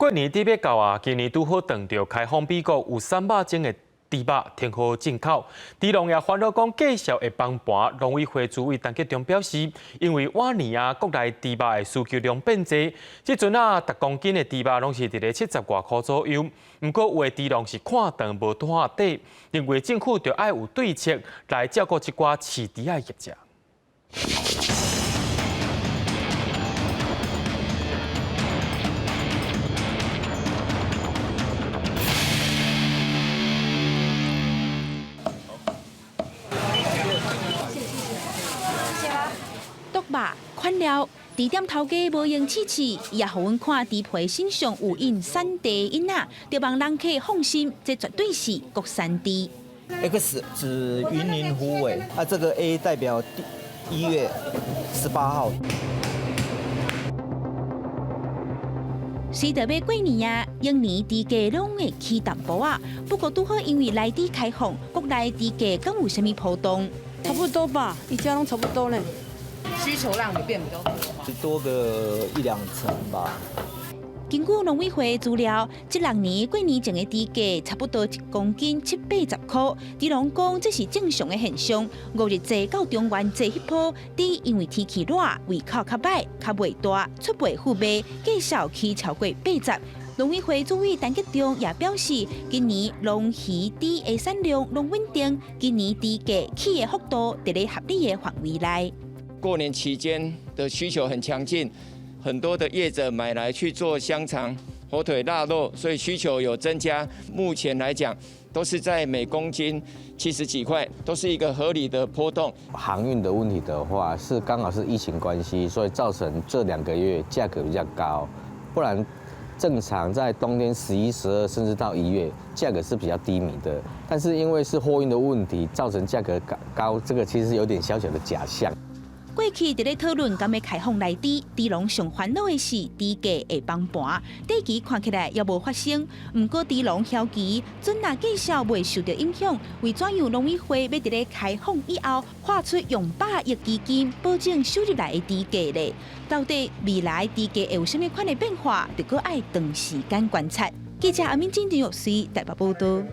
過年豬欲到啊，今年拄好撞著開放美國有300種的豬肉停予進口。豬農也煩惱講價數會崩盤。農委會主委陳吉仲表示，因為晚年啊，國內豬肉的需求量變濟，這陣啊，逐公斤的豬肉攏是佇咧70外箍左右。毋過有的豬農是看長無拄底，認為政府著愛有對策來照顧這寡飼豬仔業者。毒肉款料，豬店頭家無閒試試，伊也予阮看豬皮身上有印產地印仔，著望人客放心，這絕對是國產豬。 X 指雲林虎尾，啊，這個 A 代表1月18號。隨著欲過年啊，每年豬價攏會起淡薄仔。不過拄好因為萊豬開放，國內豬價敢有啥物波動？差不多吧，一家攏差不多呢。需求量有變比較多嗎？多個一兩成吧。根據農委會資料，這六年過年前的豬價差不多1公斤七八十箍。豬農講這是正常的現象。五日節到中元節彼波，豬因為天氣熱，胃口較䆀，較袂大，出袂赴賣，價數起超過80。農委會主委陳吉仲也表示，今年龍魚豬的產量攏穩定，今年豬價起的幅度佇咧合理的範圍內。過年期間的需求很強勁，很多的業者買來去做香腸、火腿、臘肉，所以需求有增加。目前來講，都是在每公斤70幾塊，都是一個合理的波動。航運的問題的話，是剛好是疫情關係，所以造成這2個月價格比較高。不然正常在冬天11、12甚至到1月，價格是比較低迷的。但是因為是貨運的問題，造成價格高高，這個其實有點小小的假象。過去佇咧討論敢欲開放萊豬，豬農上煩惱的是豬價會崩盤，短期看起來猶無發生。毋過豬農曉期準若價數袂受著影響，為怎樣農委會欲佇咧開放以後，劃出用100億基金保證輸入來的豬價咧？到底未來豬價會有啥物款的變化，就閣愛長時間觀察。記者阿敏、鄭玉穗台北報導。